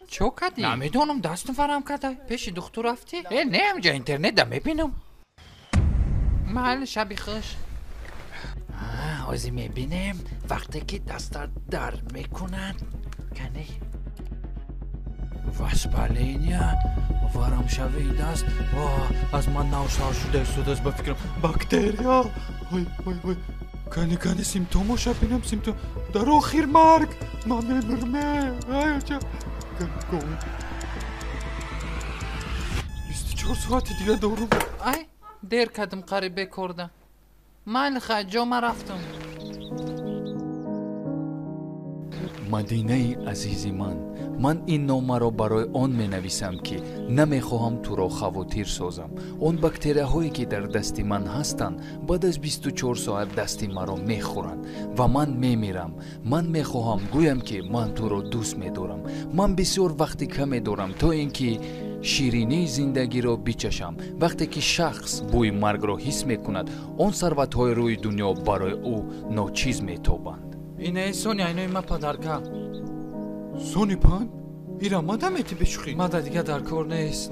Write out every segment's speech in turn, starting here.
Чо кардӣ? Намедонам, дастам варам карда. Пеши духтур рафтӣ? Э, не, ҳамҷа интернетда мебинам. Майли, шаби хуш. Ҳозир мебинем, вақте ки дастат дард мекунад. Кани? Воспаления, варамшавии даст. Ва аз ман навсар шуда истодааст, ба фикрам бактерия. Ой, ой, ой. Кани, кани, симптомоша бинам, симптом. Дар охир марг. Ман мемирме. Ай, оча. 24 соати дига дорум. Ай, дер кардам, қариб бекорда. Майли, хай, ҷо ман рафтам. Мадинаи азизи ман, ман ин номаро барои он менависам, ки намехоҳам туро хавотир созам. Он бактерияҳое, ки дар дасти ман ҳастанд, баъд аз 24 соат дасти маро мехӯранд ва ман мемирам. Ман мехоҳам гӯям, ки ман туро дӯст медорам. Ман бисёр вақти каме дорам, то ин ки ширинии зиндагиро бичашам. Вақте ки шахс бӯи маргро ҳис мекунад, он сарватҳои рӯи дунё барои ӯ ночиз метобанд. Инаи Сони, айнои ма падарка. Сони панд? Ира мада мети бешухӣ? Мада дига дар кор нест.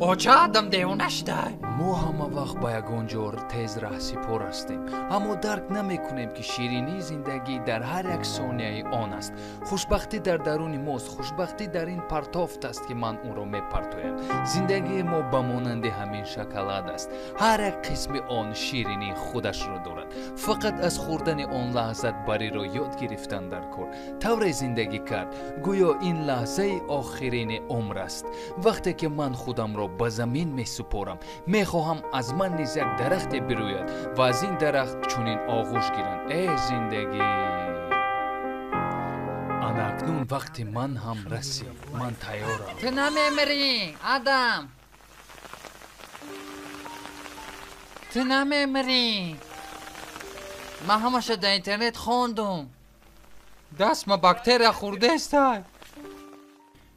Оча, адам девона шудай. Мо ҳама вақт ба ягон ҷо тез раҳсипор ҳастем, аммо дарк намекунем, ки ширинии зиндагӣ дар ҳар як сонияи он аст. Хушбахтӣ дар даруни мост. Хушбахтӣ дар ин партофт аст, ки ман ӯро мепартоям. Зиндагии мо ба монанди ҳамин шоколад аст. Ҳар як қисми он ширинии худашро дорад. Фақат аз хӯрдани он лаҳзатбариро ёд гирифтан дар кор. Тавре зиндагӣ кард, гӯё ин лаҳзаи охирини умр аст. Вақте ки ман худамро ба замин месупорам, мехоҳам аз ман низ як дарахте бирӯяд ва аз ин дарахт чунин оғӯш гиранд. Э зиндагӣ, ана акнун вақти ман ҳам расид. Ман тайёрам. Ту намемирӣ, адам. Ту намемирӣ. Ман ҳамаша дар интернет хондум. Дастма бактерия хӯрдестай.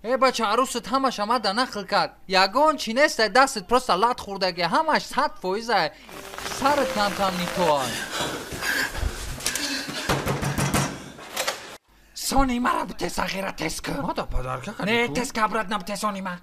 Э бача, арӯсат ҳамаша мада нақл кард. Ягон чи нестай, дастат просто лат хӯрдаги, ҳамаш 100%-ай. Сарат камкам нитоай. Сони мара бите, сағира, тез кун. Мада падарка кардӣ? Не, тез ка, обратно бите сони ма.